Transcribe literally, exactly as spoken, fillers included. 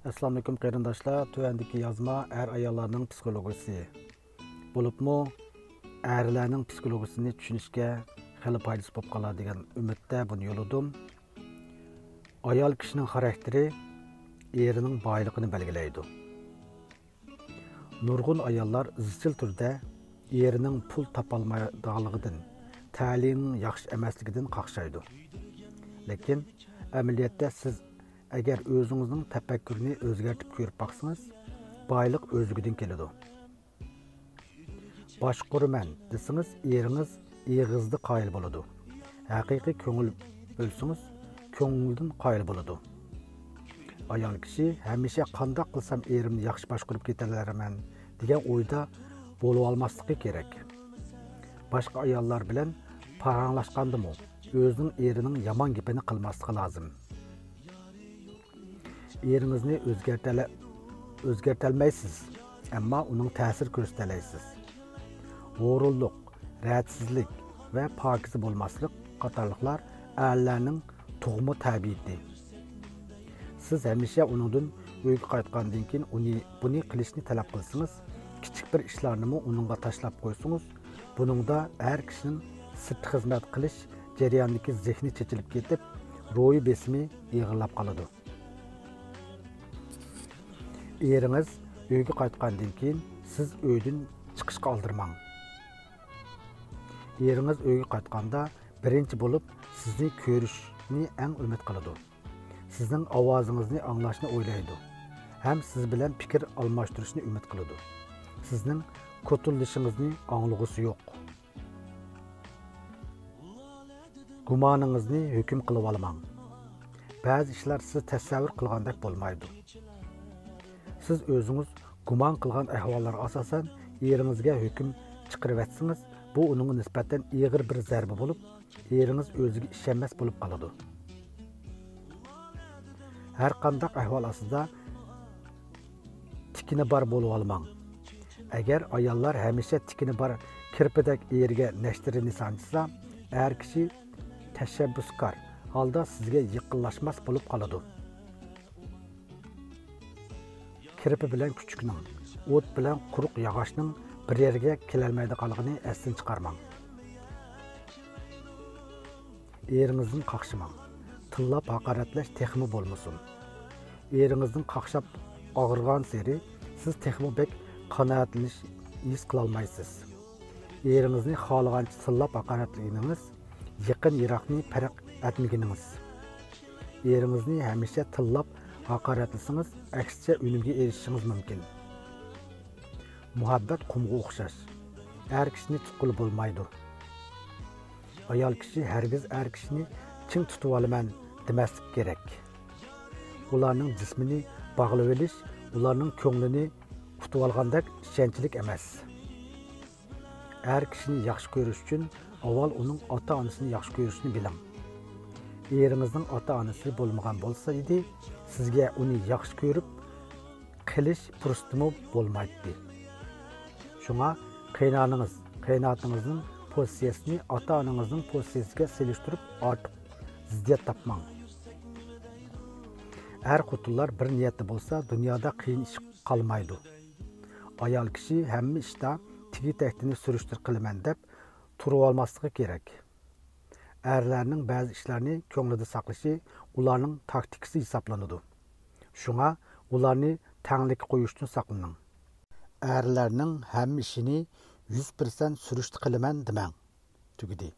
ئەسسالامۇئەلەيكۇم قېرىنداشلار، تۆۋەندىكى يازما ئەر-ئاياللارنىڭ پسىخولوگىيىسى، بولۇپمۇ ئەرلەرنىڭ پسىخولوگىيىسىنى چۈشىنىشكە خېلى پايدىسى بولۇپ قالار دېگەن ئۈمىدتە بۇنى يوللىدىم. ئايال كىشىنىڭ خاراكتېرى ئېرىنىڭ بايلىقىنى بەلگىلەيدۇ. نۇرغۇن ئاياللار ئىزچىل تۈردە ئېرىنىڭ پۇل تاپالمايدىغانلىقىدىن، تەلىيىنىڭ ياخشى ئەمەسلىكىدىن قاقشايدۇ. لېكىن ئەمەلىيەتتە سىز ئەگەر ئۆزىڭىزنىڭ تەپەككۇرىنى ئۆزگەرتىپ كۆرۈپ باقسىڭىز، بايلىق ئۆزلۈكىدىن كېلىدۇ. باشقۇرىمەن دېسىڭىز، ئېرىڭىز ئېغىزدا قايىل بولىدۇ. ھەقىقىي كۆڭۈل بۆلسىڭىز، كۆڭلىدىن قايىل بولىدۇ. ئايال كىشى ھەمىشە قانداق قىلسام ئېرىمنى ياخشى باشقۇرۇپ كېتەلەرمەن دېگەن ئويدا بولۇۋالماسلىقى كېرەك. باشقا ئاياللار بىلەن پاراڭلاشقاندىمۇ ئۆزىنىڭ ئېرىنىڭ يامان گېپىنى قىلماسلىقى لازىم. ئېرىڭىزنى ئۆزگەرتەلە-، ئۆزگەرتەلمەيسىز، ئەمما ئۇنىڭ تەسىر كۆرسىتەلەيسىز. ھۇرۇنلۇق، رەھەتسىزلىك ۋە پاكىزە بولماسلىق قاتارلىقلار ئەرلەرنىڭ تۇغما تەبىئىتى. سىز ھەمىشە ئۇنىڭدىن ئۆيگە قايتقاندىن كېيىن ئۇنى، بۇنى قىلىشنى تەلەپ قىلسىڭىز، كىچىك بىر ئىشلارنىمۇ ئۇنىڭغا تاشلاپ قويسىڭىز، بۇنىڭدا ئەر كىشىنىڭ سىرتتا خىزمەت قىلىش جەريانىدىكى زېھنى چېچىلىپ كېتىپ، روھىي بېسىمى ئېغىرلاپ قالىدۇ. ئېرىڭىز ئۆيگە قايتقاندىن كېيىن سىز ئۆيدىن چىقىشقا ئالدىرىماڭ. ئېرىڭىز ئۆيگە قايتقاندا بىرىنچى بولۇپ سىزنى كۆرۈشنى ئەڭ ئۈمىد قىلىدۇ. سىزنىڭ ئاۋازىڭىزنى ئاڭلاشنى ئويلايدۇ ھەم سىز بىلەن پىكىر ئالماشتۇرۇشنى ئۈمىد قىلىدۇ. سىزنىڭ كوتۇلدىشىڭىزنى ئاڭلىغۇسى يوق. گۇمانىڭىزنى ھۆكۈم قىلىۋالماڭ. بەزى ئىشلار سىز تەسەۋۋۇر قىلغاندەك بولمايدۇ. سىز ئۆزىڭىز گۇمان قىلغان ئەھۋاللارغا ئاساسەن ئېرىڭىزگە ھۆكۈم چىقىرىۋەتسىڭىز، بۇ ئۇنىڭغا نىسبەتەن ئېغىر بىر زەربە بولۇپ، ئېرىڭىز ئۆزىگە ئىشەنمەس بولۇپ قالىدۇ. ھەر قانداق ئەھۋال ئاستىدا تىكىنى بار بولۇۋالماڭ. ئەگەر ئاياللار ھەمىشە تىكىنى بار كىرپىدەك ئېرىگە نەشتىرىنى سانجىسا، ئەر كىشى تەشەببۇسكار ھالدا سىزگە يېقىنلاشماس بولۇپ قالىدۇ. كىرپە بىلەن كۈچۈكنىڭ، ئوت بىلەن قۇرۇق ياغاچنىڭ بىر يەرگە كېلەلمەيدىغانلىقىنى ئەستىن چىقارماڭ. ئېرىڭىزدىن قاقشىماڭ. تىللاپ ھاقارەتلەش تېخىمۇ بولمىسۇن. ئېرىڭىزدىن قاقشاپ ئاغرىغانسېرى سىز تېخىمۇ بەك قانائەتلىنىش ھېس قىلالمايسىز. ئېرىڭىزنى خالىغانچە تىللاپ ھاقارەتلىگىنىڭىز يېقىن يىراقنى پەرق ئەتمىگىنىڭىز. ئېرىڭىزنى ھەمىشە تىللاپ ھاقارەتلىسىڭىز ئەكسىچە ئۈنۈمگە ئېرىشىشىڭىز مۇمكىن. مۇھەببەت قۇمغا ئوخشاش. ئەر كىشىنى تۇتقىلى بولمايدۇ. ئايال كىشى ھەرگىز ئەر كىشىنى چىڭ تۇتۇۋالىمەن دېمەسلىكى كېرەك. ئۇلارنىڭ جىسمىنى باغلىۋېلىش ئۇلارنىڭ كۆڭلىنى ئۇتۇۋالغاندەك ئىشەنچلىك ئەمەس. ئەر كىشىنى ياخشى كۆرۈش ئۈچۈن ئاۋۋال ئۇنىڭ ئاتا-ئانىسىنى ياخشى كۆرۈشنى بىلىڭ. ئېرىڭىزنىڭ ئاتا-ئانىسى بولمىغان بولسا ئىدى، سىزگە ئۇنى ياخشى كۆرۈپ قېلىش پۇرسىتىمۇ بولمايتتى. شۇڭا قېيىنئانىڭىز، قېيىنئاتىڭىزنىڭ پوزىتسىيەسىنى ئاتا-ئانىڭىزنىڭ پوزىتسىيەسىگە سېلىشتۇرۇپ ئارتۇق زىددىيەت تاپماڭ. ئەر-خوتۇنلار بىر نىيەتتە بولسا، دۇنيادا قىيىن ئىش قالمايدۇ. ئايال كىشى ھەممە ئىشتا تېگى-تەكتىنى سۈرۈشتە قىلىمەن دەپ تۇرۇۋالماسلىقى كېرەك. ئەرلەرنىڭ بەزى ئىشلارنى كۆڭلىدە ساقلىشى ئۇلارنىڭ تاكتىكىسى ھېسابلىنىدۇ. شۇڭا ئۇلارنى تەڭلىككە قويۇشتىن ساقلىنىڭ. ئەرلەرنىڭ ھەممە ئىشىنى يۈز پىرسەنت سۈرۈشتە قىلىمەن دېمەڭ. تۈگىدى.